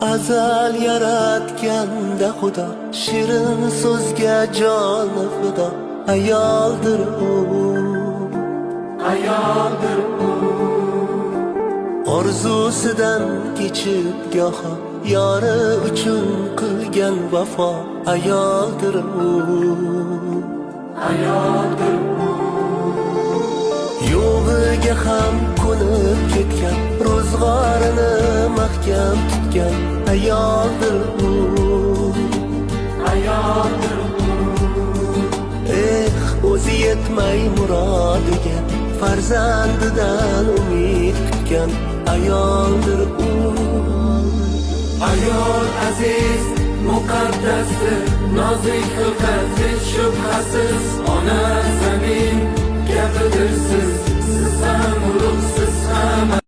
Azal yaratganda Xudo shirin so'zga joni fido ayoldir u. Ayoldir u. Orzusidan kechib goho, yori uchun qilgan vafo ayoldir u. Ayoldir u. Yo'g'iga ham ko'nib ketgan, ro'zg'orini mahkam tutgan ayoldir u. Ayoldir u. Eh, o'zi yetmay murodiga, farzandidan umid kutgan ayoldir u. Ayol aziz, muqaddasdir, nozik xilqat, hech shubhasiz. Ona zamin kabidirsiz, siz ham ulug', siz ham